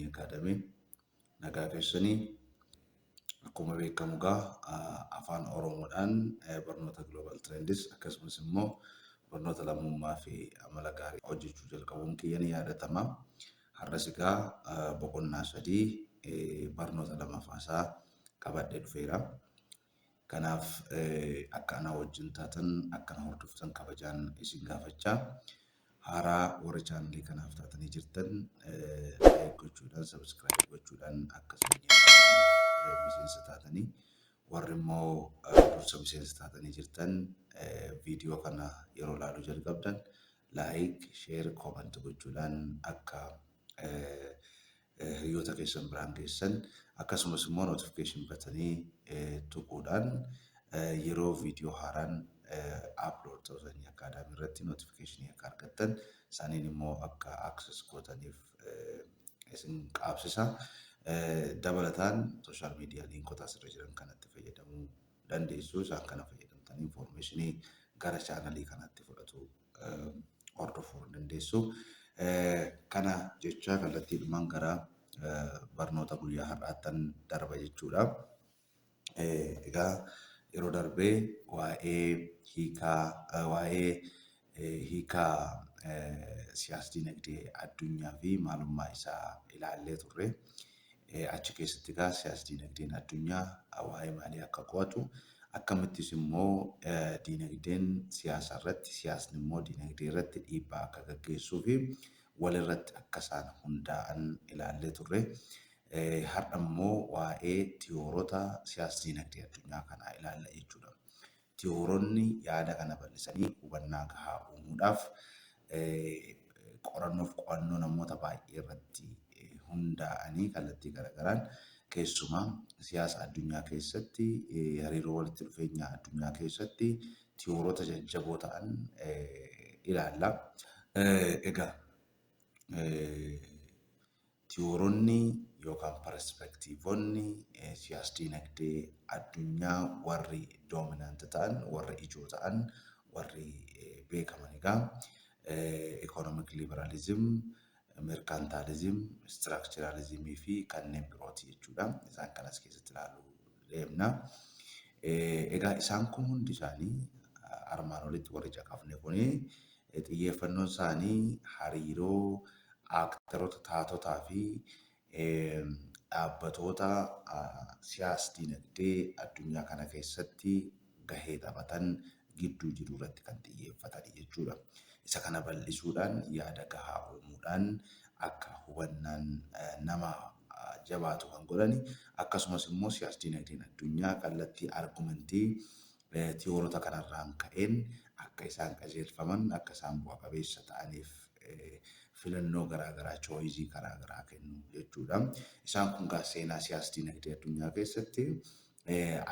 Sanyii Akaadamii. Nagaa keessanii. Akkuma beekamu egaa Afaan Oromoodhaan barnoota Global Trends, akkasumas immoo barnoota lammummaa fi amala gaarii hojjechuu jalqabuun kiyya ni yaadatama. Har'as egaa boqonnaa 3, barnoota lammaffaasaa qabadhee dhufeera. Kanaaf akka ana wajjin taatan, akka na hordoftan kabajaan isin gaafachaa, haaraa warra chaanalii kanaaf taatanii jirtan like gochuudhaan, subscribe gochuudhaan akka Sanyii Akaadamiif miseensa taatanii, warri immoo dursa miseensa taatanii jirtan viidiyoo kana yeroo ilaaluu jalqabdan like, share, comment gochuudhaan akka hiriyoota keessan biraan geessan, akkasumas immoo notification buttonii tuquudhaan yeroo viidiyoo haaraan upload ta'u Sanyii Akaadaamii irratti notification akka argattan, saniin immoo akka access gootaniif isin qaabsisa. Dabalataan social media liinkota asirra jiran kanatti fayyadamuu dandeessu. Isaan kana fayyadamtanii informationii gara chaanalii kanatti fudhatu hordofuu dandeessu. Kana jecha kallattiidhumaan gara barnoota guyyaa har'aattan darba jechuudha. Egaa yeroo darbee waa'ee hiikaa siyaas dinagdee addunyaa fi maalummaa isaa ilaallee turre. Achi keessatti egaa siyaas dinagdeen addunyaa waa'ee maalii akka qo'atu, akkamittis immoo dinagdeen siyaasa irratti, siyaasni immoo dinagdee irratti dhiibbaa akka gaggeessuu fi walirratti akka isaan hundaa'an ilaallee turre. Har'a immoo waa'ee tiyoorota siyaas dinagdee addunyaa kanaa ilaalla jechuudha. Tiyooronni yaada kana bal'isanii hubannaa gahaa uumuudhaaf qorannoof qo'annoo namoota baay'ee irratti hundaa'anii kallattii garaagaraan, keessumaa siyaasa addunyaa keessatti, hariiroo walitti dhufeenya addunyaa keessatti tiyoorota jajjaboo ta'an ilaalla. Egaa tiyooronni yookaan perspektiivonni siyaas dinagdee addunyaa warri dominant ta'an, warri ijoo ta'an, warri beekaman egaa economic liberalism, mercantilism, structuralismii fi kanneen birooti jechuudha. Isaan kanas keessatti ilaaluu deemna. Egaa isaan kun hundi isaanii, armaan olitti warri caqafne kuni, xiyyeeffannoon isaanii hariiroo aaktaroota, taatotaa fi dhaabbatoota siyaas dinagdee addunyaa kana keessatti gahee taphatan gidduu jiru irratti kan xiyyeeffatani jechuudha. Isa kana bal'isuudhaan, yaada gahaa uumuudhaan akka hubannaan nama jabaatu kan godhani, akkasumas immoo siyaas dinagdeen addunyaa kallattii argumentii tiyoorota kanarraan ka'een akka isaan qajeelfaman, akka isaan bu'a qabeessa ta'aniif filannoo garaagaraa, choiceii garaagaraa kennu jechuudha. Isaan kun gaa seenaa siyaas dinagdee addunyaa keessatti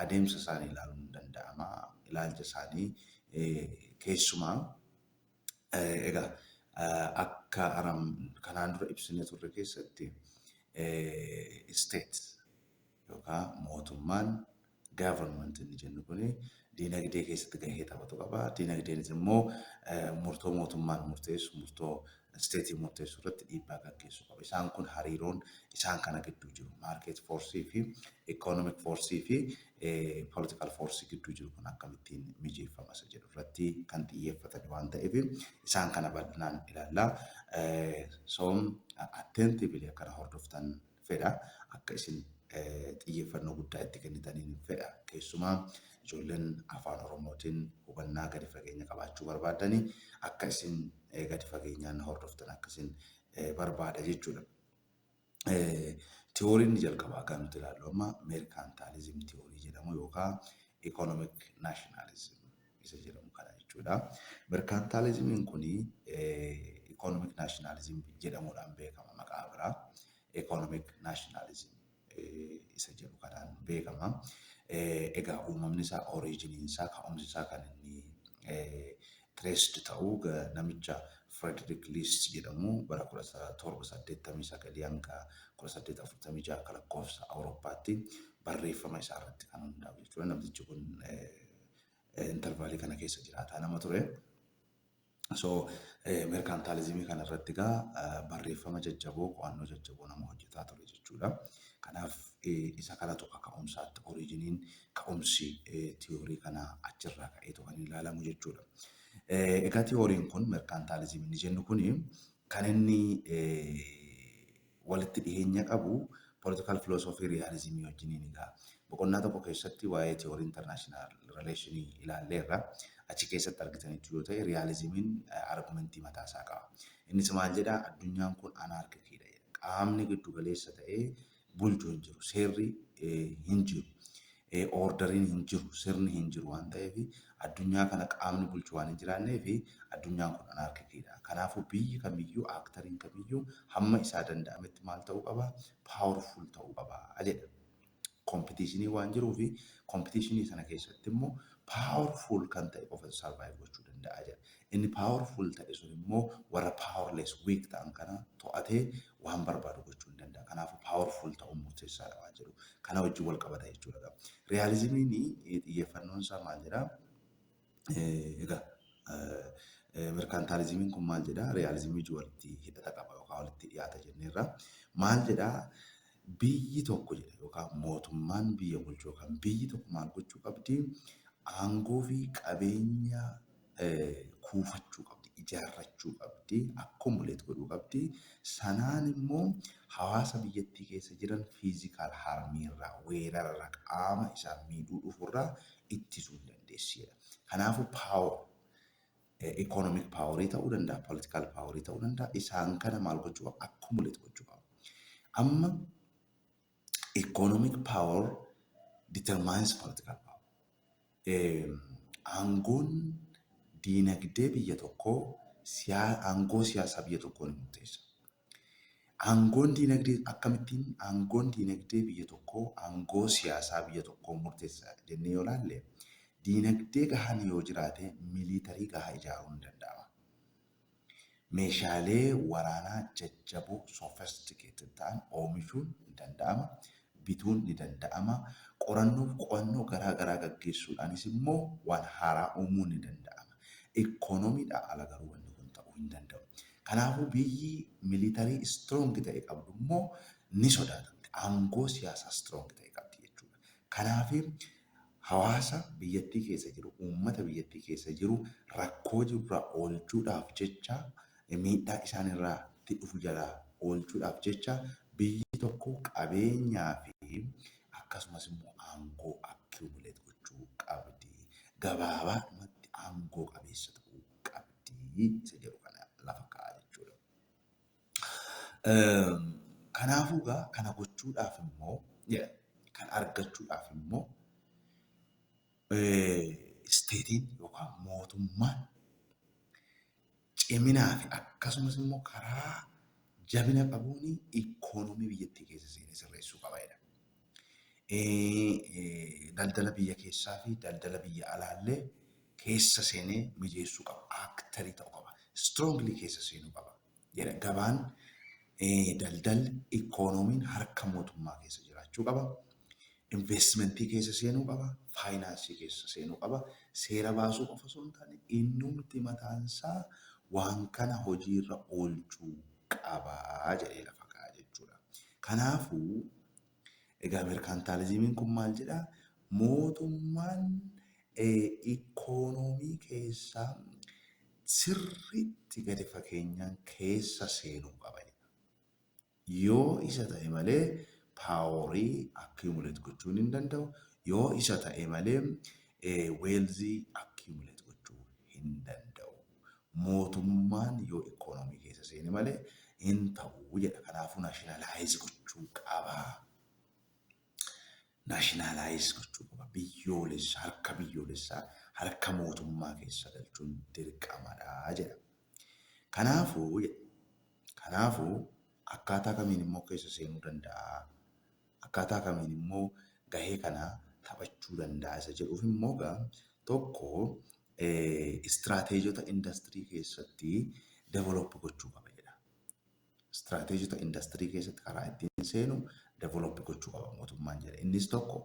adeemsa isaanii ilaaluun ni danda'ama. Ilaalcha isaanii keessumaa egaa akka kanaan dura ibsinee turre keessatti, state yookaan mootummaan, government inni jennu kuni, dinagdee keessatti gahee taphatu qaba. Dinagdeenis immoo murtoo mootummaan murteessu, murtoo stateiin murteessu irratti dhiibbaa gaggeessuu qaba. Isaan kun hariiroon isaan kana gidduu jiru, market forceii fi economic forceii fi political forceii gidduu jiru kun akkamittiin mijeeffama isa jedhu irratti kan xiyyeeffatan waan ta'eef, isaan kana bal'inaan ilaalla. So attentively akkana hordoftan fedha. Akka isin xiyyeeffannoo guddaa itti kennitaniin fedha. Keessumaa ijoolleen Afaan Oromootiin hubannaa gadi fageenya qabaachuu barbaadanii akka isin gadi fageenyaan hordoftan akka isin barbaada jechuudha. Tiyooriin inni jalqabaa kan nuti ilaallu amma mercantilism theory jedhamu yookaan economic nationalism isa jedhamu kana jechuudha. Mercantilismiin kuni economic nationalism jedhamuudhaan beekama maqaa biraa. Economic nationalism isa jedhu kanaan beekama. Egaa uumamni isaa, originiin isaa, ka'umsi isaa kan inni traced ta'u namicha Frederick List jedhamu bara 1789 hanga 1846 akka lakkoofsa Awurooppaatti barreeffama isaa irratti kan hundaa'u jechuudha. Namtichi kun intervalii kana keessa jiraataa nama ture. So mercantilismii kana irratti egaa barreeffama jajjaboo, qo'annoo jajjaboo nama hojjetaa jechuudha. Kanaaf isa kanatu akka ka'umsaatti, originiin, ka'umsi tiyoorii kanaa achirraa ka'eetu kan ilaalamu jechuudha. Egaa tiyooriin kun, merkantaalizimii inni jennu kuni, kan inni walitti dhiyeenya qabu political philosophy realismii wajjiniin. Egaa boqonnaa tokko keessatti waa'ee tiyoorii international relationii ilaalleerra. Achi keessatti argitanitti yoo ta'e, realismiin argumentii mataa isaa qaba. Innis maal jedhaa? Addunyaan kun anarchiciidha jedha. Qaamni giddu galeessa ta'ee bulchu hin jiru. Seerri hin jiru. Orderiin hin jiru. Sirni hin jiru waan ta'eef, addunyaa kana qaamni bulchu waan hin jiraanneef, addunyaan kun anarchiciidha. Kanaafuu biyyi kamiyyuu, actoriin kamiyyuu hamma isaa danda'ametti maal ta'uu qaba? Powerful ta'uu qaba jedha. Competitionii waan jiruufi, competitionii sana keessatti immoo powerful kan ta'e qofa survive gochuu danda'a jedha. Inni powerful ta'e sun immoo warra powerless, weak ta'an kana to'atee waan barbaadu gochuu hin danda'a. Kanaafuu powerful ta'uun murteessaadha waan jedhu kana wajjin wal qabata jechuudha. Realismiin xiyyeeffannoon isaa maal jedhaa? Egaa merkantaalizimiin kun maal jedhaa? Realismii walitti hidhata qaba yookaan walitti dhiyaata jenneerra. Maal jedhaa? Biyyi tokko jedha, yookaan mootummaan biyya bulchu yookaan biyyi tokko maal gochuu qabdi? Aangoo fi qabeenya kuufachuu qabdi, ijaarrachuu qabdi, accumulate godhuu qabdi. Sanaan immoo hawaasa biyyattii keessa jiran physical harmiirraa, weerararraa, qaama isaan miidhuu dhufurraa ittisuu hin dandeessi. Kanaafuu power, economic powerii ta'uu danda'a, political powerii ta'uu danda'a. Isaan kana maal gochuu qaba? Accumulate gochuu qaba. Amma economic power determines political power. Aangoon diinagdee biyya tokkoo aangoo siyaasaa biyya tokkoo ni murteessa. Aangoon diinagdee akkamittiin aangoon diinagdee biyya tokkoo aangoo siyaasaa biyya tokkoo murteessa jennee yoo ilaalle, diinagdee gahaan yoo jiraate military gahaa ijaaruun ni danda'ama. Meeshaalee waraanaa jajjaboo, sophisticated ta'an oomishuun ni danda'ama. Bituun ni danda'ama. Qorannoo fi qo'annoo garaa garaa gaggeessuudhaanis immoo waan haaraa uumuun ni danda'ama. Ikoonomiidhaa ala garuu wanni kun ta'uu hin danda'u. Kanaafuu biyyi military strong ta'e qabdu immoo ni sodaatamti. Aangoo siyaasaa strong ta'e qabdi jechuudha. Kanaaf hawaasa biyyattii keessa jiru, uummata biyyattii keessa jiru rakkoo jirurraa oolchuudhaaf jecha, miidhaa isaan irraa dhufu jalaa oolchuudhaaf jecha, biyyi tokko qabeenyaa fi akkasumas immoo aangoo accumulate gochuu qabdi. Gabaabaadhumatti aangoo qabeessa ta'uu qabdi isa jedhu kana lafa kaa'a jechuudha. Kanaafuu egaa kana gochuudhaaf immoo, kan argachuudhaaf immoo, stateiin yookaan mootummaan ciminaa fi akkasumas immoo karaa jabina qabuun ikoonomii biyyattii keessa seenee sirreessuu qaba jedha. Daldala biyya keessaa fi daldala biyya alaallee keessa seenee mijeessuu qaba. Actorii ta'uu qaba. Strongly keessa seenuu qaba. Jedha, gabaan, daldalli, ikoonomiin harka mootummaa keessa jiraachuu qaba. Investmentii keessa seenuu qaba. Faayinaansii keessa seenuu qaba. Seera baasuu qofa osoo hin taane, innumti mataansaa waan kana hojiirra oolchuu qaba jedhee lafa kaa'a jechuudha. Kanaafuu egaa merkantaalizimiin kun maal jedhaa? Mootummaan ikoonoomii keessa sirriitti gadi fageenyaan keessa seenuu qaba jedha. Yoo isa ta'e malee powerii accumulate gochuun hin danda'u. Yoo isa ta'e malee wealthii accumulate gochuu hin danda'u. Mootummaan yoo ikoonoomii keessa seene malee hin ta'u jedha. Kanaafuu nationalize gochuu qaba. Nationalize gochuu qaba. Biyyoolessa, harka biyyoolessaa, harka mootummaa keessa galchuun dirqamadha jedha. Kanaafuu akkaataa kamiin immoo keessa seenuu danda'a? Akkaataa kamiin immoo gahee kana taphachuu danda'a isa jedhuuf immoo, egaa tokko istiraateejota indastirii keessatti develop gochuu qaba jedha. Istiraateejota indastirii keessatti karaa ittiin seenu develop gochuu qaba mootummaan jedha. Innis tokko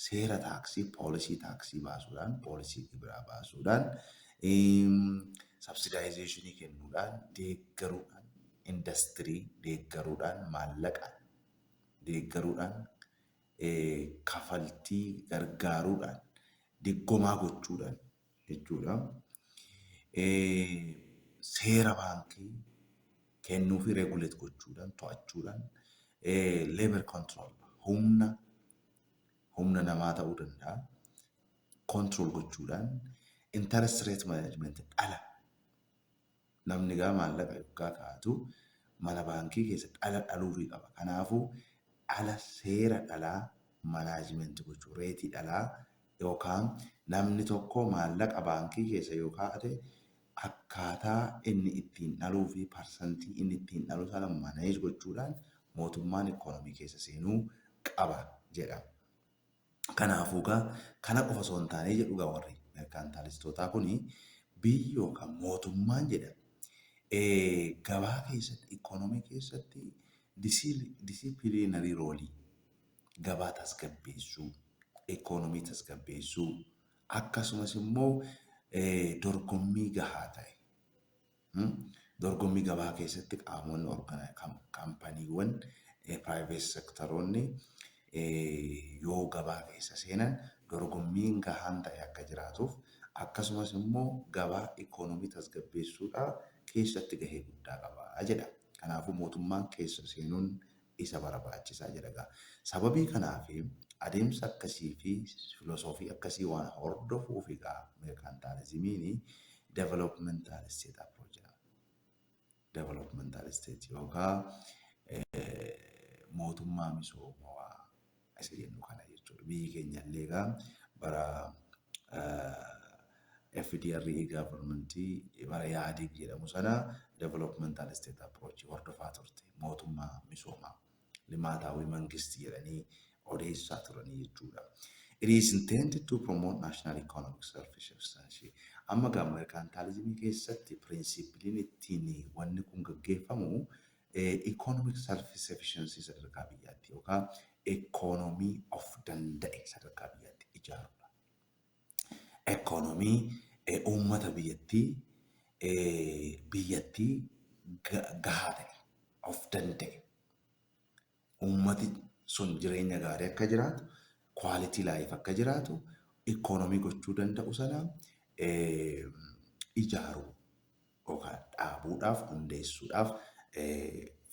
seera taaksii, poolisii taaksii baasuudhaan, poolisii gibiraa baasuudhaan, subsidizationii kennuudhaan, deeggaruudhaan, indastirii deeggaruudhaan, maallaqa deeggaruudhaan, kafaltii gargaaruudhaan, diggomaa gochuudhaan jechuudha. Seera baankii kennuu fi regulate gochuudhaan, to'achuudhaan, labor control, humna namaa ta'uu danda'a. Control gochuudhaan, interest rate management, dhala namni gaa maallaqa yoggaa kaa'atu mana baankii keessa dhala dhaluufii qaba. Kanaafuu dhala, seera dhalaa management gochuu, rate dhalaa yookaan namni tokko maallaqa baankii keessa yoo kaa'ate akkaataa inni ittiin dhaluu fi parsantii inni ittiin dhalu sana manage gochuudhaan mootummaan ikoonomii keessa seenuu qaba jedha. Kanaafuu gaa kana qofa osoo hin taane, jedhu gaa warri merkantilistootaa kuni, biyyi yookaan mootummaan jedha gabaa keessatti, ikoonomii keessatti disciplinary role, gabaa tasgabbeessuu, ikoonomii tasgabbeessuu, akkasumas immoo dorgommii gahaa ta'e, dorgommii gabaa keessatti qaamonni, kaampaniiwwan private sectoroonni yoo gabaa keessa seenan dorgommiin gahaan ta'e akka jiraatuuf, akkasumas immoo gabaa ikoonomii tasgabbeessuudhaa keessatti gahee guddaa qaba jedha. Kanaafuu mootummaan keessa seenuun isa barbaachisaa jedha. Sababii kanaaf, adeemsa akkasii fi filosoofii akkasii waan hordofuuf egaa merkantilizimiin developmental state approach jedhama. Developmental state yookaan mootummaa misoomawaa isa jennu kana jechuudha. Biyyi keenya illee egaa bara FDRE governmentii, bara Ihaadig jedhamu sana, developmental state approach hordofaa turte. Mootummaa misoomaa, ልማታዊ መንግስት jedhanii odeessaa turanii jechuudha. It is intended to promote national economic self-sufficiency. Amma gaa merkantilizimii keessatti principleiin ittiin wanni kun gaggeeffamu economic self-sufficiency sadarkaa biyyaatti yookaan economii of danda'e sadarkaa biyyaatti ijaaruudha. Economii uummata biyyattii gahaa ta'e, of danda'e, uummati sun jireenya gaarii akka jiraatu, quality life akka jiraatu ikoonomii gochuu danda'u sana ijaaruu yookaan dhaabuudhaaf, hundeessuudhaaf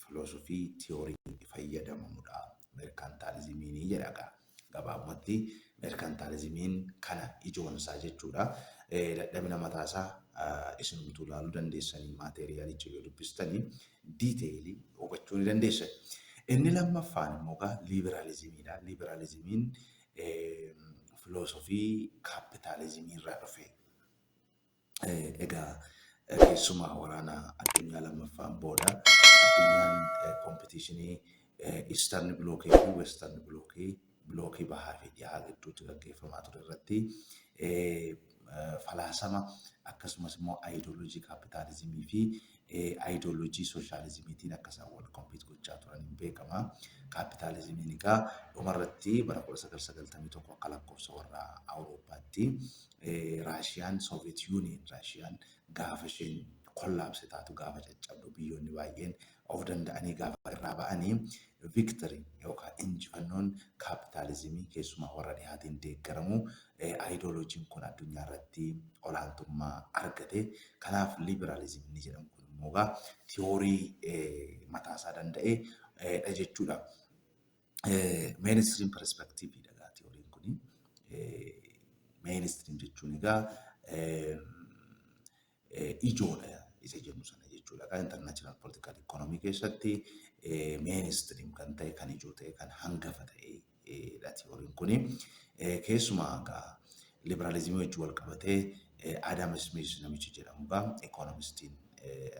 filoosofii, tiyoorii fayyadamamudha. Merkantilizimiin jedha. Gabaabumatti merkantilizimiin kana ijoonsaa jechuudha. Dadhabina mataasaa isinumtuu ilaaluu dandeessanii, materialicha yoo dubbistanii detailii hubachuu ni dandeessan. Inni lammaffaan immoo egaa liiberaalizimiidha. Liiberaalizimiin filoosofii kaapitaalizimii irraa dhufe. Egaa keessumaa waraana addunyaa lammaffaan booda addunyaan competitionii Eastern Blocii fi Western Blocii, blockii bahaa fi dhihaa gidduutti gaggeeffamaa ture irratti falaasama akkasumas immoo aayidooloojii kaapitaalizimii fi aayidooloojii sooshaalizimiitiin akka isaan wal compete gochaa turaniin beekama. Kaapitaalizimiin egaa dhumarratti bara 1991 akka lakkoofsa warra Awurooppaatti Raashiyaan, Soviet Union, Raashiyaan gaafa isheen collapse taatu, gaafa caccabdu, biyyoonni baay'een of danda'anii gaafa irraa ba'anii, victory yookaan injifannoon kaapitaalizimii keessumaa warra dhihaatiin deeggaramu, aayidooloojiin kun addunyaa irratti olaantummaa argate. Kanaaf liiberaalizimii jedhamu kun immoo egaa tiyoorii mataasaa danda'e dha jechuudha. Mainstream perspectiveiidha egaa tiyooriin kuni. Mainstream jechuun egaa ijoodha isa jennu sana jechuudha. Egaa international political economy keessatti mainstream kan ta'e, kan ijoo ta'e, kan hangafa ta'edha tiyooriin kuni. Keessumaa egaa liberaalizimii wajjin wal qabatee Adam Smith namichi jedhamu egaa economistiin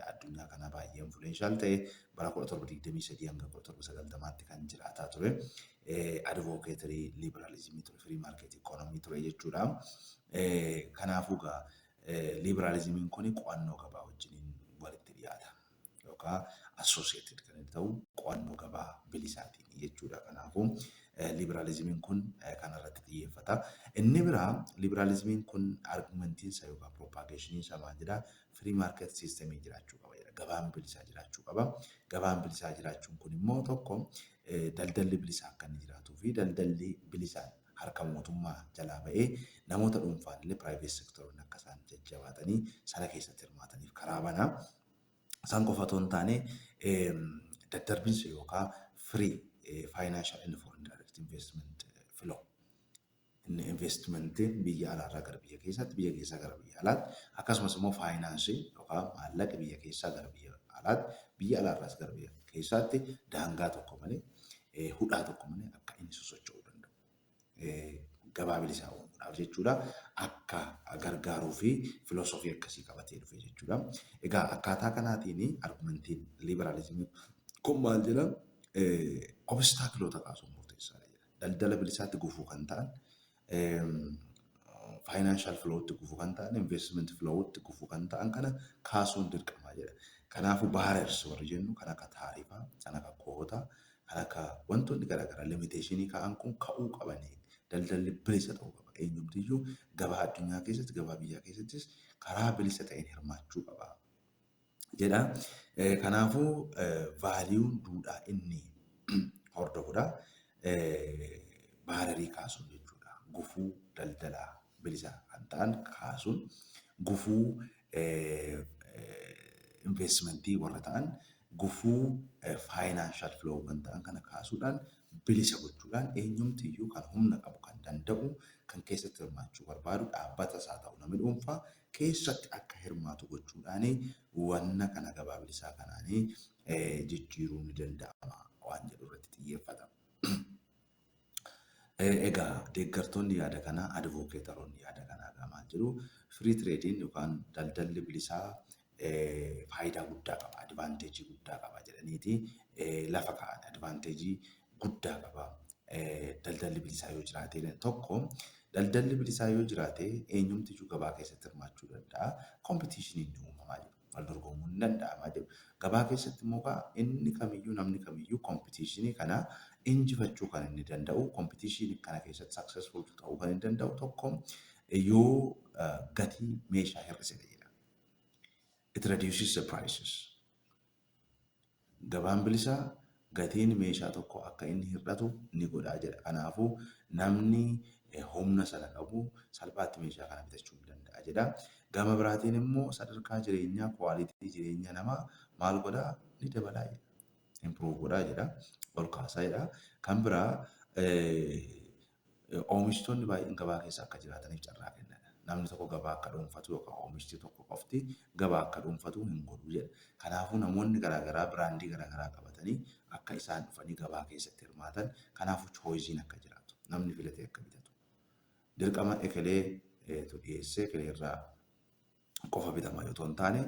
addunyaa kanaa baay'ee influential ta'e, bara 1723 hanga 1790tti kan jiraataa ture. Advocatorii liberaalizimii ture, free market economy ture jechuudha. Kanaafuu egaa liberaalizimiin kun qo'annoo gabaa wajjiniin walitti dhiyaata. Yookaan associated kan inni ta'u qo'annoo gabaa bilisaatiin jechuudha. Kanaafuu liberaalizimiin kun kanarratti xiyyeeffata. Inni biraa liberaalizimiin kun argumentiin isaa yookaan propagationiin isaa maal jedhaa? Free market systemii jiraachuu qaba jedha. Gabaan bilisaa jiraachuu qaba. Gabaan bilisaa jiraachuun kun immoo tokko Daldalli bilisaa akka inni jiraatuu fi daldalli bilisaan harka mootummaa jalaa ba'ee namoota dhuunfaan illee, private sectoroonni akka isaan jajjabaatanii sana keessatti hirmaataniif karaa banaa. Isaan qofa otoo hin taane, daddarbinsa yookaan free financial and foreign direct investment flow, investmentiin biyya alaarraa gara biyya keessaatti, biyya keessaa gara biyya alaatti, akkasumas immoo faayinaansii yookaan maallaqi biyya keessaa gara biyya alaatti, biyya alaarraas gara biyya keessaatti daangaa tokko malee, hudhaa tokko malee akka inni sosocho'uu danda'u. Gabaa bilisaa uumuudhaaf jechuudha. Akka gargaaruu fi filoosofii akkasii qabatee dhufe jechuudha. Egaa akkaataa kanaatiin argumentiin liiberaalizimii kun maal jedha? Obstacleoota kaasuun murteessaadha jedha. Daldala bilisaatti gufuu kan ta'an, financial flowtti gufuu kan ta'an, investment flowtti gufuu kan ta'an kana kaasuun dirqama jedha. Kanaafuu barriers warri jennu kan akka taarifaa, kan akka quotaa, kan akka wantoonni garaagaraa limitationii ka'an kun ka'uu qabanii, daldalli bilisa ta'uu qaba. Eenyumtiyyuu gabaa addunyaa keessatti, gabaa biyyaa keessattis karaa bilisa ta'een hirmaachuu qaba jedha. Kanaafuu valueun duudhaa inni hordofudha. Barrierii kaasuun jechuudha. Gufuu daldalaa bilisa kan ta'an kaasuun, gufuu investmentii warra ta'an, gufuu financial flow kan ta'an kana kaasuudhaan, bilisa gochuudhaan, eenyumtiyyuu kan humna qabu, kan danda'u, kan keessatti hirmaachuu barbaadu, dhaabbata isaa ta'u namni dhuunfaa keessatti akka hirmaatu gochuudhaan wanna kana gabaa bilisaa kanaanii jijjiiruu ni danda'ama waan jedhu irratti xiyyeeffata. Egaa deeggartoonni yaada kanaa, advocatoroonni yaada kanaa maal jedhu? Free tradeiin yookaan daldalli bilisaa faayidaa guddaa qaba, advantageii guddaa qaba jedhaniiti lafa kaa'an. Advantageii guddaa qaba. Daldalli bilisaa yoo jiraate, tokko, daldalli bilisaa yoo jiraate eenyumtiyyuu gabaa keessatti hirmaachuu danda'a. Competitioniin ni uumamaa jiru. Wal dorgomuun ni danda'amaa jiru. Gabaa keessatti immoo inni kamiyyuu, namni kamiyyuu competitionii kana injifachuu kan inni danda'u, competitionii kana keessatti successful ta'uu kan inni danda'u, tokko, yoo gatii meeshaa hir'isedha jedha. It reduces the prices. Gabaan bilisaa gatiin meeshaa tokko akka inni hir'atu ni godhaa jedha. Kanaafuu namni humna sana qabu salphaatti meeshaa kana bitachuu ni danda'a jedha. Gama biraatiin immoo sadarkaa jireenyaa, quality jireenya namaa maal godhaa? Ni dabalaa jedha. Improve godhaa jedha. Ol kaasaa jedha. Kan biraa oomishtoonni baay'een gabaa keessa akka jiraataniif carraa kenna. Namni tokko gabaa akka dhuunfatu yookaan oomishti tokko qofti gabaa akka dhuunfatu hin godhu jedha. Kanaafuu namoonni garaagaraa brandii garaagaraa qabatanii akka isaan dhufanii gabaa keessatti hirmaatan, kanaafuu choiceiin akka jiraatu, namni filatee akka bitatu. Dirqama ekelee dhiyeessee ekelee irraa qofa bitama yoo hin taane,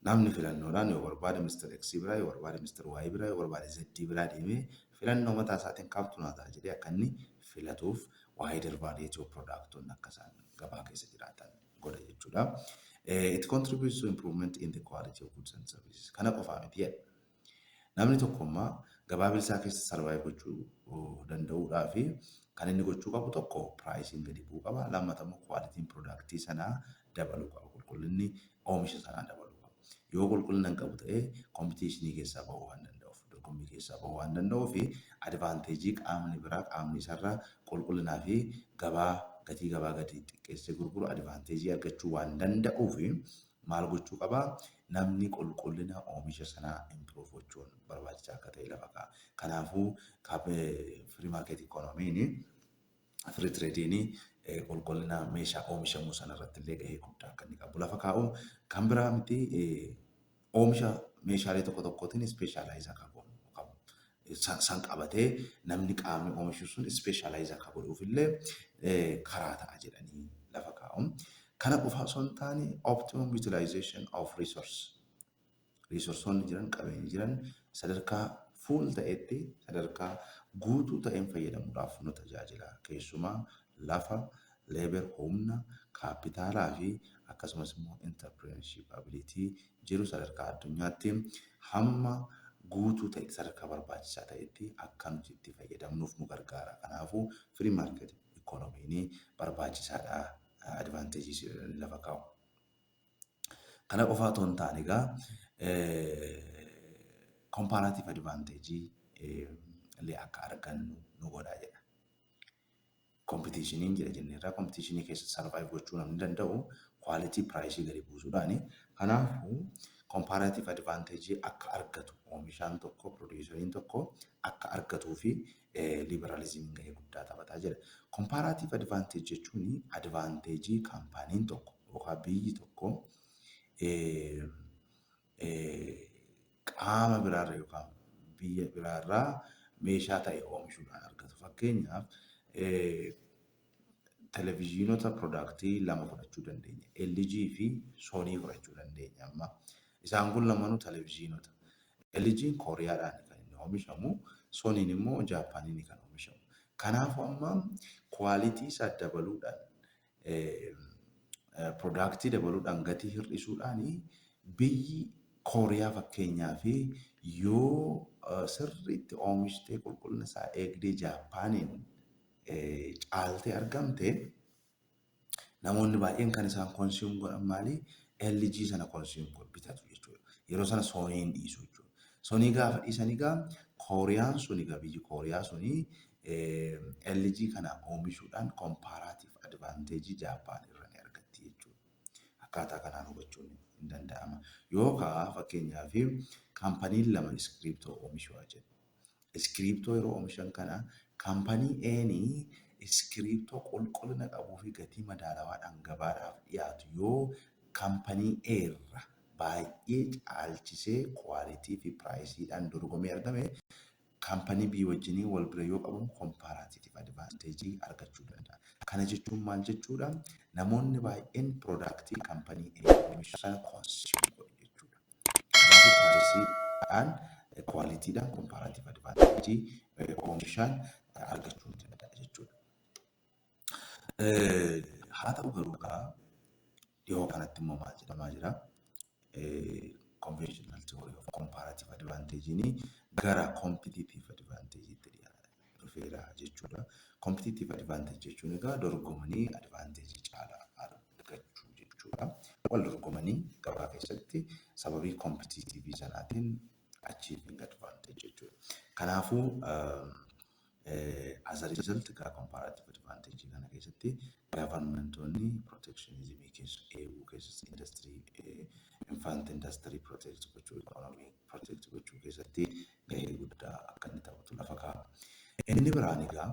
namni filannoodhaan yoo barbaade Mr. X biraa, yoo barbaade Mr. Y biraa, yoo barbaade Z biraa deemee filannoo mataa isaatiin kamtu naa ta'a jedhee akka inni filatuuf wider variety of productoonni akka isaan gabaa keessa jiraatan godha jechuudha. It contributes to improvement in the quality of goods and services. Kana qofaa miti jedha. Namni tokko immoo gabaa bilisaa keessa survive gochuu danda'uudhaa fi kan inni gochuu qabu, tokko, priceiin gadi bu'uu qaba. Lammata immoo qualityn productii sanaa dabaluu qaba. Qulqullinni oomisha sanaa dabaluu qaba. Yoo qulqullina hin qabu ta'ee competitionii keessaa bahuu waan danda'uuf, dorgommii keessaa bahuu waan danda'uuf, advantageii qaamni biraa, qaamni isarraa qulqullinaa fi gabaa gatii gabaa gadi xiqqeessee gurguru advantageii argachuu waan danda'uuf, maal gochuu qabaa? Namni qulqullina oomisha sanaa improve gochuun barbaachisaa akka ta'e lafa kaa'a. Kanaafuu free market economyn, free tradeiin qulqullina meeshaa oomishamuu sana irratti illee gahee guddaa akka inni qabu lafa kaa'u. Kan biraa miti, oomisha meeshaalee tokko tokkootiin specialize akka goonu qabu. San qabatee namni, qaamni oomishu sun specialize akka godhuuf illee karaa ta'a jedhanii lafa kaa'u. Kana qofa osoo hin taane, optimum utilization of resource. Resourceonni jiran, qabeenyi jiran sadarkaa full ta'etti, sadarkaa guutuu ta'een fayyadamuudhaaf nu tajaajila. Keessumaa lafa, labor, humna, kaapitaalaa fi akkasumas immoo entrepreneurship ability jiru sadarkaa addunyaatti hamma guutuu ta'e, sadarkaa barbaachisaa ta'etti akka nuti itti fayyadamnuuf nu gargaara. Kanaafuu free market economyn barbaachisaadha. Advantageii lafa kaa'u. Kana qofaa otoo hin taane egaa comparative advantageii akka argannu nu godha jedha. Competitioniin jira jenneerraa, competitionii keessa survive gochuu namni danda'u quality, priceii gadi buusuudhaani. Kanaafuu comparative advantage akka argatu oomishaan tokko, produceriin tokko akka argatuu fi liberalismiin gahee guddaa taphataa jira. Comparative advantage jechuun advantageii companyn tokko yookaan biyyi tokko qaama biraarra yookaan biyya biraarraa meeshaa ta'e oomishuudhaan argatu. Fakkeenyaaf, televezyiinota productii lama fudhachuu dandeenya. LG fi Sony fudhachuu dandeenya amma. Isaan kun lamaanuu televezyiinota. LG'n Kooriyaadhaan kan inni oomishamu, Sonyn immoo Jaappaaniin kan oomishamu. Kanaafuu amma quality isaa dabaluudhaan, productii dabaluudhaan, gatii hir'isuudhaan biyyi Kooriyaa fakkeenyaa fi yoo sirriitti oomishtee qulqullina isaa eegdee Jaappaaniin caaltee argamte, namoonni baay'een kan isaan consume godhan maali? LG sana consume godhu, bitatu jechuudha. Yeroo sana Sony hin dhiisu jechuudha. Sony gaafa dhiisan egaa Kooriyaan sun egaa biyyi Kooriyaa suni LG kana oomishuudhaan comparative advantageii Jaappaan irra ni argatti jechuudha. Akkaataa kanaan hubachuun hin danda'ama. Yookaan fakkeenyaaf companyn lama iskiriiptoo oomishuu haa jennu. Iskiriiptoo yeroo oomishan kana company A'nii iskiriiptoo qulqullina qabuu fi gatii madaalawaadhaan gabaadhaaf dhiyaatu yoo company A irra baay'ee caalchisee quality fi priceiidhaan dorgomee argame, company B wajjiniin wal bira yoo qabamu comparative advantageii argachuu danda'a. Kana jechuun maal jechuudha? Namoonni baay'een productii company A oomishu sana consume godhu jechuudha. Kanaafuu priceiidhaan, qualitydhaan comparative advantageii oomishaan argachuu ni danda'a jechuudha. Haa ta'u garuu egaa dhiyoo kanatti immoo maal jedhamaa jira? Conventional theory of comparative advantage gara competitive advantage itti dhufeera jechuudha. Competitive advantage jechuun egaa dorgomanii advantage caalaa argachuu jechuudha. Wal dorgomanii gabaa keessatti sababii competitive sanaatiin achieving advantage jechuudha. Kanaafuu as a result egaa comparative advantage kana keessatti governmentoonni protectionismii keessa eeguu keessatti, industirii infant industry protect gochuu, economy protect gochuu keessatti gahee guddaa akka inni taphatu lafa kaa'a. Inni biraan egaa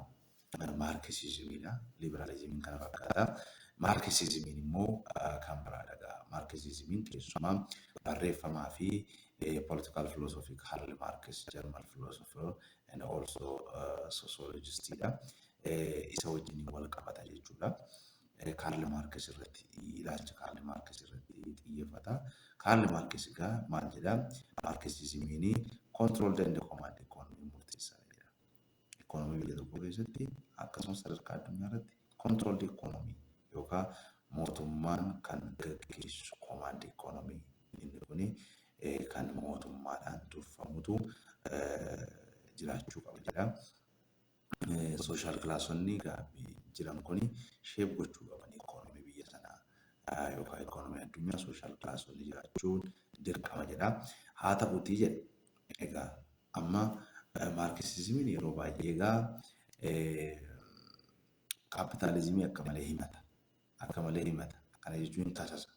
Marxismiidha. Liberalismiin kana fakkaata. Marxismiin immoo kan biraadha egaa. Marxismiin keessumaa barreeffamaa fi political philosophy Karl Marx, German philosopher and also sociologistidha. Isa wajjin wal qabata jechuudha. Karl Marx irratti, ilaalcha Karl Marx irratti xiyyeeffata. Karl Marx egaa maal jedhaa? Marxismiin control and command economy murteessaadha jedha. Economy biyya tokko keessatti akkasumas sadarkaa addunyaa irratti controlled economy yookaan mootummaan kan gaggeessu command economy inni kuni kan mootummaadhaan durfamutu jiraachuu qaba jedha. Social classonni jiran kuni shape gochuu qaban economy biyya sanaa yookaan economy addunyaa, social classonni jiraachuun dirqama jedha. Haa ta'uutii jedha. Egaa amma Marxismiin yeroo baay'ee egaa kaapitaalizimii akka malee himata. Akka malee himata. Kana jechuun kasasa.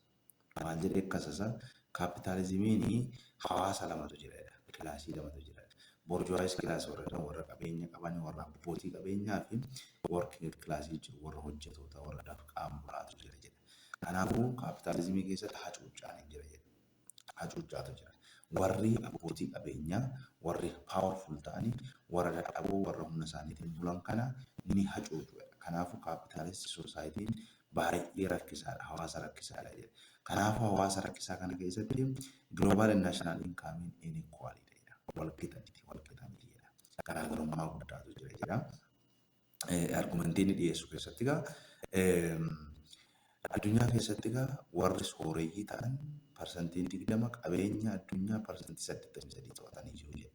Maal jedhee kasasa? Kaapitaalizimiin hawaasa lamatu jira. Classii lamatu jira. Bourgeois classii warra jedhamu, warra qabeenya qaban, warra abbootii qabeenyaa fi working classii jiru, warra hojjetoota, warra dafqaan bulaatu jira jedha. Kanaafuu kaapitaalizimii keessatti hacuuccaan hin jira jedha. Hacuuccaatu jira. Warri abbootii qabeenyaa, warri powerful ta'anii, warra dadhaboo, warra humna isaaniitiin bulan kana ni hacuucu. Kanaafuu capitalist societyn baay'ee rakkisaadha. Hawaasa rakkisaadha jedha. Kanaafuu hawaasa rakkisaa kana keessatti global and national income inequality jedha. Wal qixa miti, wal qixa miti jedha. Garaagarummaa guddaatu jira jedha. Argumentii inni dhiyeessu keessatti egaa addunyaa keessatti egaa warri sooreyyii ta'an 20% qabeenya addunyaa 83% to'atanii jiru jedha.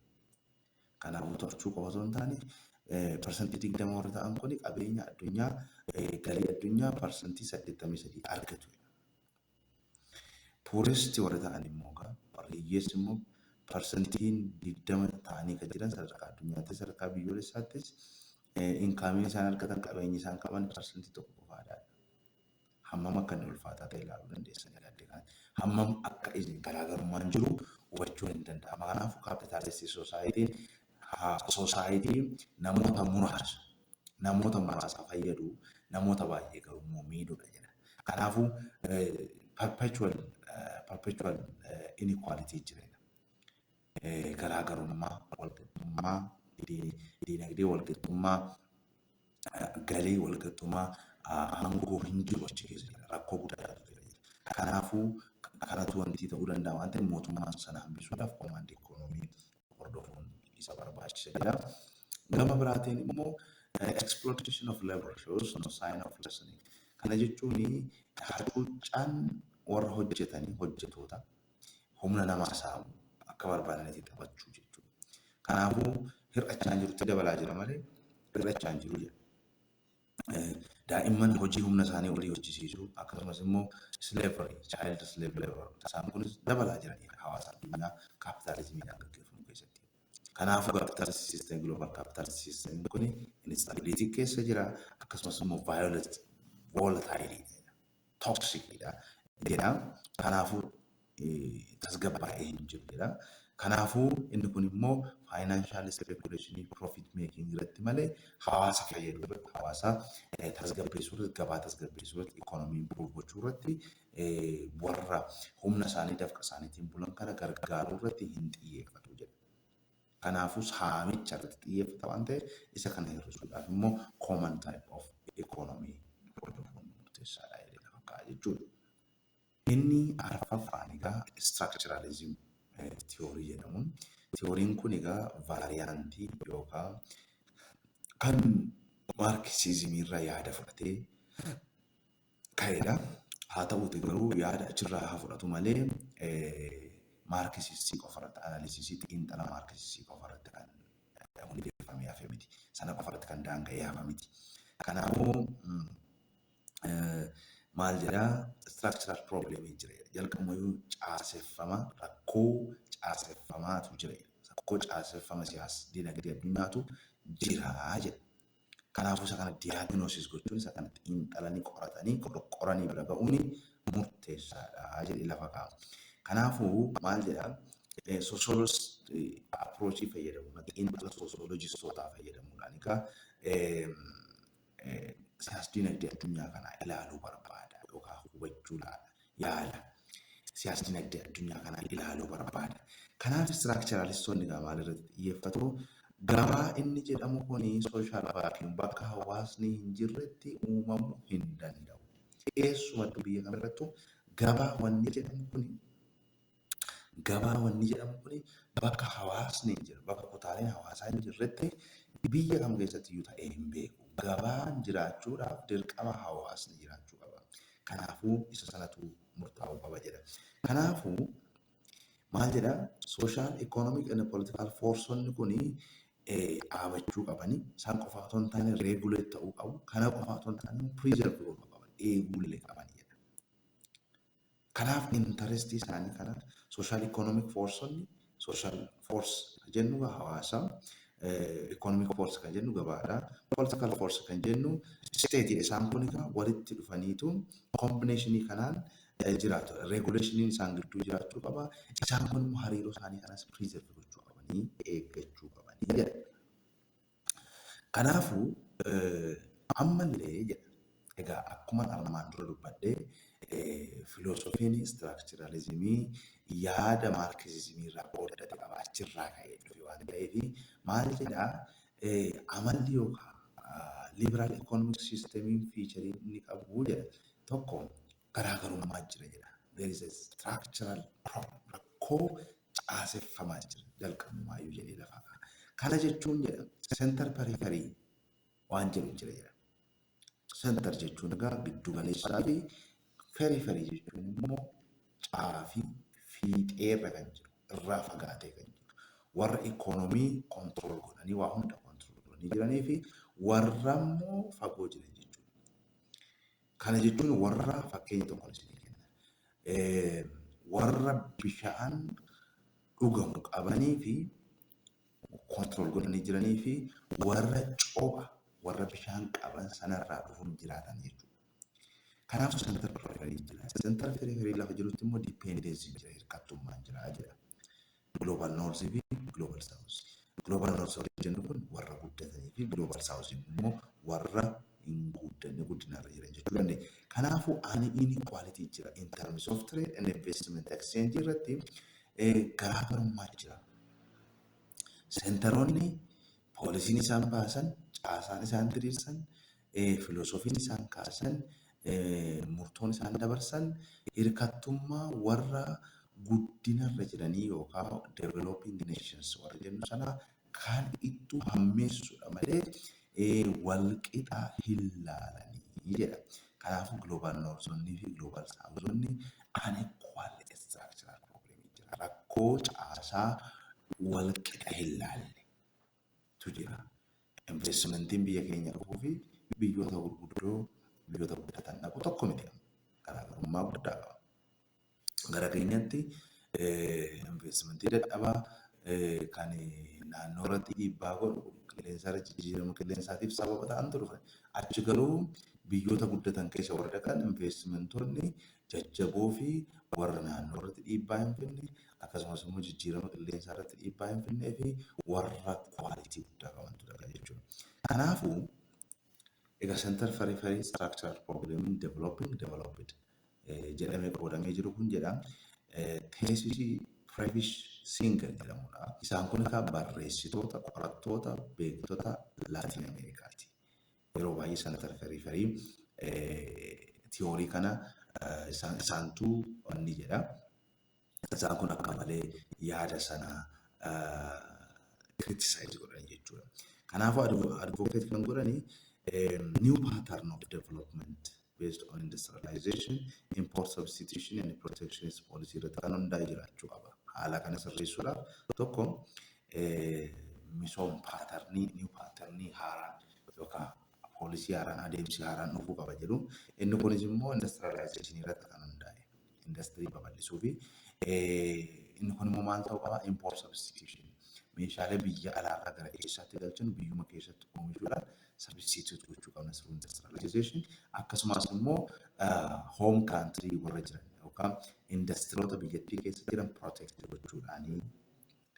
Kanaafuu to'achuu qofa osoo hin taane 20% warri ta'an kuni qabeenya addunyaa, galii addunyaa 83% argatu. Poorest warri ta'an immoo egaa warri hiyyeessi immoo 20% ta'anii kan jiran sadarkaa addunyaattis, sadarkaa biyyoolessaattis incomeiin isaan argatan, qabeenyi isaan qaban 1% qofaadha. Hammam akka inni ulfaataa ta'e ilaaluu dandeessan yaadde kan hammam akka isin garaagarummaan jiru hubachuun hin danda'ama. Kanaafuu capitalist societyn society namoota muraasa fayyadu, namoota baay'ee garuu immoo miidhuudha jedha. Kanaafuu perpetual inequality jira. Garaagarummaa walqixxummaa diinagdee, walqixxummaa galii, walqixxummaa aangoo hin jiru achi keessa jira. Rakkoo guddaatu jira. Kanaafuu kanatu wanti ta'uu danda'a waan ta'eef, mootummaan sana hambisuudhaaf command economy hordofuun isa barbaachisa jedha. Gama biraatiin immoo exploitation of labor shows no sign of lessening. Kana jechuun hacuuccaan warra hojjetanii, hojjetoota humna namaa saamu, akka barbaadanitti taphachuu jechuudha. Kanaafuu hir'achaa hin jirutti, dabalaa jira malee hir'achaa hin jiru jedha. Daa'imman hojii humna isaanii olii hojjisiisuu, akkasumas immoo slavery, child slave labor, isaan kunis dabalaa jiranidha hawaasa addunyaa kaapitaalizimiidhaan gaggeeffamu keessatti. Kanaafuu capitalist system, global capitalist system kun instability keessa jira, akkasumas immoo violent, volatile, toxicidha jedha. Kanaafuu tasgabbaa'ee hin jiru jedha. Kanaafuu inni kun immoo financial speculation, profit making irratti malee hawaasa fayyaduu irratti, hawaasa tasgabbeessuu irratti, gabaa tasgabbeessuu irratti, economy improve gochuu irratti, warra humna isaanii dafqa isaaniitiin bulan kana gargaaruu irratti hin xiyyeeffatu jedha. Kanaafuu saamicha irratti xiyyeeffata waan ta'eef, isa kana hir'isuudhaaf immoo common type of economy hordofuun murteessaadha jedhee lafa kaa'a jechuudha. Inni arfaffaan egaa structuralism theory jedhamuun. Theoryn kun egaa variant yookaan kan maarkisiizimii irraa yaada fudhatee ka'edha. Haa ta'uuti garuu yaada achirraa haa fudhatu malee maarkisiistii qofarratti, analysis, xiinxala maarkisiistii qofarratti kan hundeeffamee hafe miti. Sana qofarratti kan daanga'ee hafe miti. Kanaafuu maal jedhaa? Structural problem jira. Jalqabumayyuu caaseffama, rakkoo caaseffamaatu jira. Rakkoo caaseffama siyaas dinagdee addunyaatu jira jedha. Kanaafuu isa kana diagnosis gochuun, isa kana xiinxalanii, qoratanii, qoranii bira ga'uun murteessaadha jedhee lafa kaa'a. Kanaafuu maal jedhaa? Sociologist approach fayyadamuudhaan, xiinxala soosiyolojistootaa fayyadamuudhaan egaa siyaas dinagdee addunyaa kanaa ilaaluu barbaada yookaan hubachuu yaala. Siyaas dinagdee addunyaa kanaa ilaaluu barbaada. Kanaaf structuralistoonni egaa maal irratti xiyyeeffatu? Gabaa inni jedhamu kuni social vacuum, bakka hawaasni hin jirretti uumamuu hin danda'u. Eessumattuu, biyya kamirrattuu gabaa wanni jedhamu kuni bakka hawaasni hin jirre, bakka kutaaleen hawaasaa hin jirretti biyya kam keessatti iyyuu ta'ee hin beeku. Gabaan jiraachuudhaaf dirqama hawaasni jiraachuu qaba. Kanaafuu isa sanatu murtaa'uu qaba jedha. Kanaafuu maal jedha? Social, economic and political forceonni kuni dhaabachuu qabani. Isaan qofa otoo hin taane regulate ta'uu qabu. Kana qofa otoo hin taane preserve godhuu qaban. Eeguullee qaban jedha. Kanaaf interest isaanii kana social economic forceonni, social force kan jennu hawaasa, economic force kan jennu gabaadha, political force kan jennu stateiidha. Isaan kun egaa walitti dhufaniitu combination kanaan jiraatu. Regulationiin isaan gidduu jiraachuu qaba. Isaan kun immoo hariiroo isaanii kanas preserve gochuu qabanii, eeggachuu qabanii jedha. Kanaafuu ammallee jedha, egaa akkuma armaan dura dubbadhee, filosofiin structuralism yaada maarkisizimii irraa qooddate qaba, achirraa ka'ee dhufe waan ta'eef, maal jedhaa? Amalli yookaan liberal economic systemiin feature inni qabu jedha, tokko garaagarummaa jira jedha. There is a structural problem, rakkoo caaseffamaa jira jalqabumaayyuu jedhee lafa kaa'a. Kana jechuun jedha, center periphery waan jedhu jira jedha. Center jechuun egaa giddu galeessaa fi periphery jechuun immoo caafii fiixeerra kan jiru, irraa fagaatee kan jiru. Warra economy control godhanii, waa hunda control godhanii jiranii fi warra immoo fagoo jiran jechuudha. Kana jechuun warra, fakkeenya tokko isinii kenna. Warra bishaan Dhugamu qabanii fi control godhanii jiranii fi warra copha, warra bishaan qaban sanarraa dhufuun jiraatan jechuudha. Kanaaf center periphery jira. Center periphery lafa jirutti immoo dependency jira, hirkattummaan jira jedha. Global North fi Global South. Global North warri jennu kun warra guddatanii fi Global South immoo warra hin guddanne, guddinarra jiran jechuu dandeenya. Kanaafuu ani inequality jira in terms of trade and investment exchange irratti garaagarummaa jira. Centeroonni policyn isaan baasan, caasaan isaan diriirsan, filoosofiin isaan kaasan, murtoon isaan dabarsan hirkattummaa warra guddinarra jiranii yookaan developing nations warra jennu sana kan ittuu hammeessudha malee walqixa hin laalanii jedha. Kanaafuu Global Northonni fi Global Southonni unequal structural problem jira. Rakkoo caasaa walqixa hin laalletu jira. Investmentiin biyya keenya dhufuu fi biyyoota gurguddoo, biyyoota guddatan dhaqu tokko miti. Garaagarummaa guddaa qaba. Gara keenyatti investmentii dadhabaa kan naannoo irratti dhiibbaa godhu, qilleensa irra jijjiirama qilleensaatiif sababa ta'antu dhufe. Achi garuu biyyoota guddatan keessa warra dhaqan investmentoonni jajjaboo fi warra naannoo irratti dhiibbaa hin fidne, akkasumas immoo jijjiirama qilleensaa irratti dhiibbaa hin fidnee fi warra quality guddaa qabantu dhaqa jechuudha. Kanaafuu egaa center periphery structural problem in developing developed jedhamee qoodamee jiru kun jedha. Thesis Prebisch Singer jedhamudha. Isaan kun egaa barreessitoota, qorattoota, beektota Laatiin Ameerikaati. Yeroo baay'ee center periphery theory kana isaantu inni jedha. Isaan kun akka malee yaada sana criticize godhan jechuudha. Kanaafuu advocate kan godhani new pattern of development based on industrialization, import substitution and protectionist policy irratti kan hundaa'e jiraachuu qaba. Haala kana sirreessuudhaaf tokko misooma patternii, new patternii haaraan yookaan policy haaraan, adeemsi haaraan dhufuu qaba jedhu. Inni kunis immoo industrialization irratti kan hundaa'e industirii babal'isuu fi inni kun immoo maal ta'uu qaba? Import substitution, meeshaalee biyya alaarraa gara keessaatti galchan biyyuma keessatti oomishuudhaan substitute gochuu qabna through industrialization. Akkasumas immoo home country warra jiran yookaan industiroota biyyattii keessa jiran protect gochuudhaanii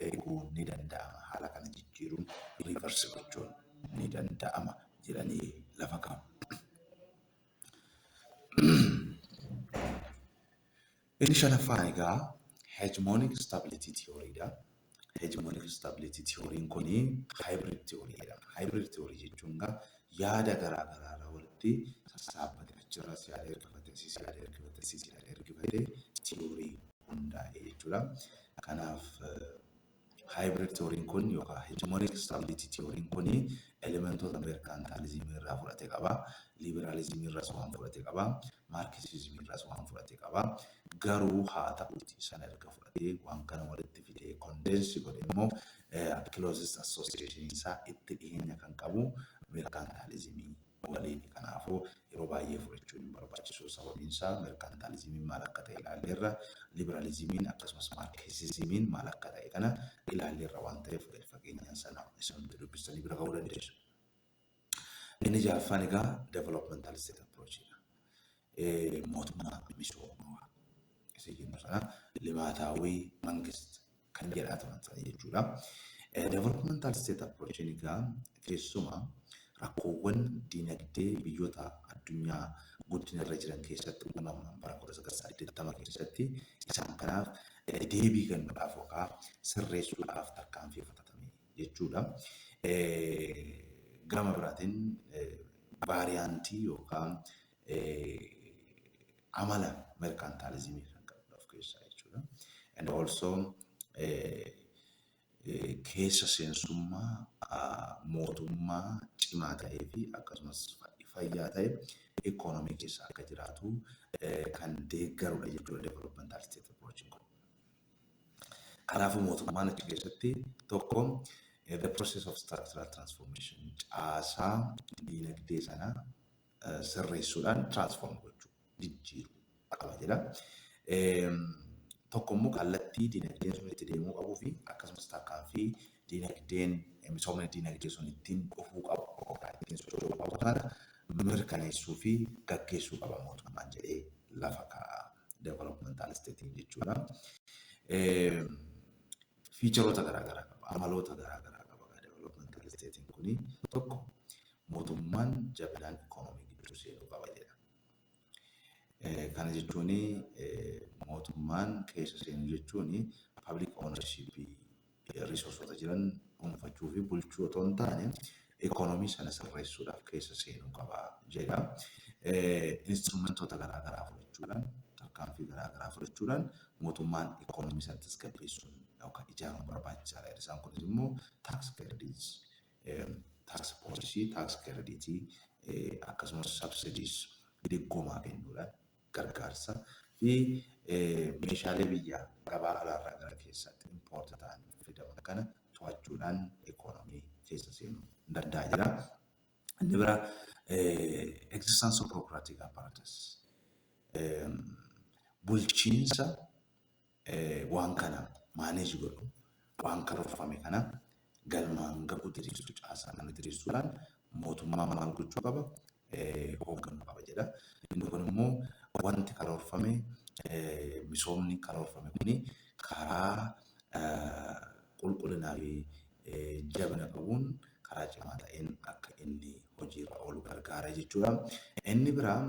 eeguun ni danda'ama. Haala kana jijjiiruun, reverse gochuun ni danda'ama jedhanii lafa kaa'u. Inni shanaffaan egaa hegemonic stability theory dha. Hegemonic stability theory kuni hybrid theory jedhama. Hybrid theory jechuun egaa yaada garaa garaa walitti sassaabbate, achirraas yaada ergifate, asiis yaada ergifate, asiis yaada ergifate theory hundaa'e jechuudha. Kanaaf hybrid theory kun yookaan hegemonic stability theory kun elementoota mercantilismii irraa fudhate qaba. Liberalismii irraas waan fudhate qaba. Marxismii irraas waan fudhate qaba. Garuu haa ta'uti sana erga fudhatee waan kana walitti fidee condense godhe immoo closest association isaa itti dhiyeenya kan qabu mercantilismii waliin. Kanaafuu yeroo baay'ee fudhachuun hin barbaachisu. Sababiin isaa mercantilismiin maal akka ta'e ilaalleerra, liberalismiin akkasumas Marxismiin maal akka ta'e kana ilaalleerra waan ta'eef gadi fageenyaan sana isin dubbistanii bira ga'uu dandeessu. Inni ja'affaan egaa developmental state approach dha. Mootummaa misoomaa isa jennu sana ልማታዊ መንግስት kan jedhaa turan sana jechuudha. Developmental state approach egaa keessumaa rakkoowwan dinagdee biyyoota addunyaa guddina irra jiran keessatti uumaman bara 1980 keessatti isaan kanaaf deebii kennuudhaaf yookaan sirreessuudhaaf tarkaanfii fudhatame jechuudha. Gama biraatiin variantii yookaan amala mercantilismii kan qabudha of keessaa jechuudha. And also keessa seensummaa mootummaa cimaa ta'ee fi akkasumas fayyaa ta'e ikoonomii keessa akka jiraatu kan deeggarudha jechuudha developmental state approach kun. Kanaafuu mootummaan achi keessatti tokko the process of structural transformation, caasaa diinagdee sana sirreessuudhaan transform gochuu, jijjiiruu qaba jedha. Tokko immoo kallattii dinagdeen sun itti deemuu qabuu fi akkasumas tarkaanfii dinagdeen, misoomni dinagdee sun ittiin dhufuu qabu yookaan ittiin socho'uu qabu kana mirkaneessuu fi gaggeessuu qaba mootummaan jedhee lafa kaa'a developmental state jechuudha. Featureoota garaagaraa qaba, amaloota garaagaraa qaba developmental state kuni. Tokko, mootummaan jabinaan ikoonoomii gidduu seenuu qaba jedha. Kana jechuun, mootummaan keessa seenuu jechuun public ownership, resourceota jiran dhuunfachuu fi bulchuu otoo hin taane, ikoonoomii sana sirreessuudhaaf keessa seenuu qaba jedha. Instrumentoota garaagaraa fudhachuudhaan, tarkaanfii garaagaraa fudhachuudhaan mootummaan ikoonoomii sana tasgabbeessuun yookaan ijaaruun barbaachisaadha. Isaan kunis immoo tax credits, tax policy, tax creditii, akkasumas subsidies, diggoomaa kennuudhaan, gargaarsa fi meeshaalee biyyaa gabaa alaarraa gara keessaatti import ta'an fidaman kana to'achuudhaan ikoonoomii keessa seenuu danda'a jira. Inni biraa existence of bureaucratic apparatus, bulchiinsa waan kana manage godhu, waan karoorfame kana galmaan gahu diriirsu, caasaa kana diriirsuudhaan mootummaa maal gochuu qaba, hoogganuu qaba jedha. Inni kun immoo wanti karoorfame, misoomni karoorfame kuni karaa qulqullinaa fi jabina qabuun, karaa cimaa ta'een akka inni hojiirra oolu gargaara jechuudha. Inni biraa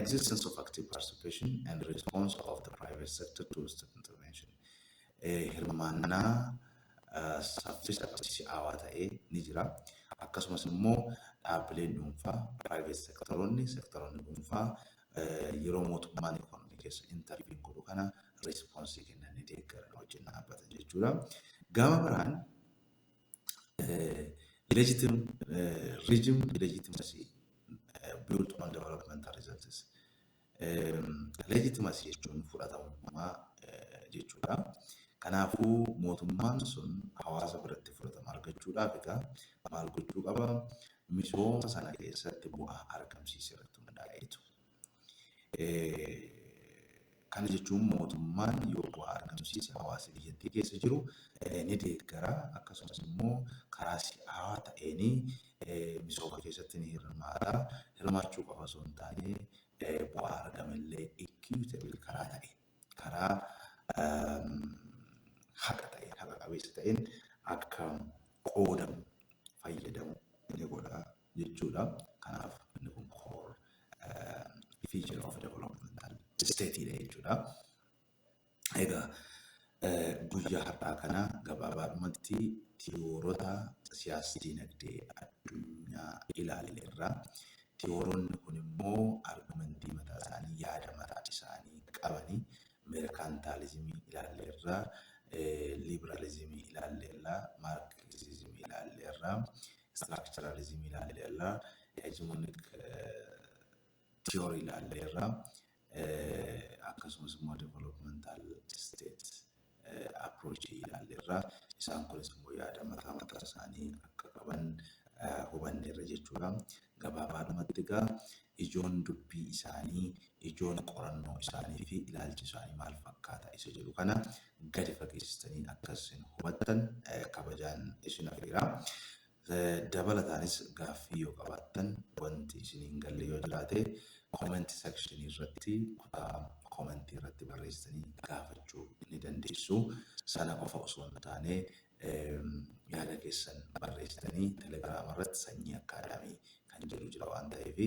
existence of active participation and response of the private sector to state intervention. Hirmaannaa saffisa si'aawaa ta'ee ni jira. Akkasumas immoo dhaabbileen dhuunfaa, private sectoroonni, sectoroonni dhuunfaa yeroo mootummaan ikoonomii keessa intervene godhu kana response kennanii deeggaran, wajjin dhaabbatan jechuudha. Gama biraan regime legitimacy built on developmental results. Legitimacy jechuun fudhatamummaa jechuudha. Kanaafuu mootummaan sun hawaasa biratti fudhatama argachuudhaaf egaa maal gochuu qaba? Misooma sana keessatti bu'aa argamsiise irratti hundaa'eetu. Kana jechuun mootummaan yoo bu'aa argamsiise hawaasa biyyattii keessa jiru ni deeggara, akkasumas immoo karaa si'aawaa ta'een misooma keessatti ni hirmaata. Hirmaachuu qofa osoo hin taane, bu'aa argamellee equitable karaa ta'e, karaa haqa ta'een, haqa qabeessa ta'een akka qoodamu, fayyadamu ni godha jechuudha. Kanaaf inni kun core feature of developmental state dha jechuudha. Egaa guyyaa har'aa kana gabaabaadhumatti tiyoorota siyaas dinagdee addunyaa ilaalleerra. Tiyooronni kun immoo argumentii mataa isaanii, yaada mataa isaanii qabanii, merkantaalizimii ilaalleerra, liiberaalizimii ilaalleerra, maarkisizimii ilaalleerra, structuralizimii ilaalleerra, hegemonic theory ilaalleerra, akkasumas immoo developmental state approach ilaalleerra. Isaan kunis immoo yaada mataa mataa isaanii akka qaban hubanneerra jechuudha. Gabaabaadhumatti egaa ijoon dubbii isaanii, ijoon qorannoo isaanii fi ilaalchi isaanii maal fakkaata isa jedhu kana gadi fageessitanii akka isin hubattan kabajaan isin afeera. Dabalataanis gaaffii yoo qabaattan, wanti isin hin galle yoo jiraate, comment sectionii irratti, kutaa commentii irratti barreessitanii gaafachuu ni dandeessu. Sana qofa osoo hin taane, yaada keessan barreessitanii Telegiraama irratti Sanyii Akkaadaamii kan jedhu jira waan ta'eef,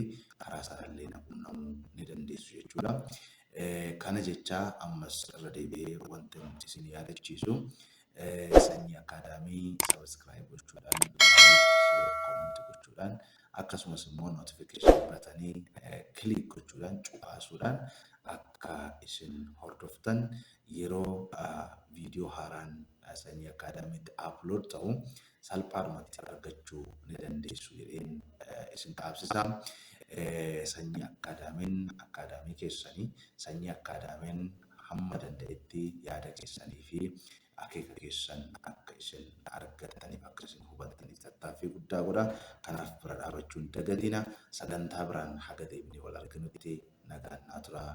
karaa sanallee na quunnamuu ni dandeessu jechuudha. Kana jechaa ammas irra deebi'ee wanti isin yaadachiisu, Sanyii Akkaadaamii subscribe gochuudhaan, like, comment gochuudhaan, akkasumas immoo notification buttonii click gochuudhaan, cuqaasuudhaan akka isin hordoftan, yeroo viidiyoo haaraan Sanyii Akkaadaamiitti upload ta'u salphaadhumatti argachuu ni dandeessu jedheen isin qaabsisa. Sanyii Akkaadaamiin akkaadaamii keessanii, Sanyii Akkaadaamiin hamma danda'etti yaada keessanii fi akeeka keessan akka isin argataniif, akka isin hubattaniif tattaaffii guddaa godha. Kanaaf bira dhaabachuu hin dagatina. Sagantaa biraan haga deemnee wal arginutti nagaan naa turaa.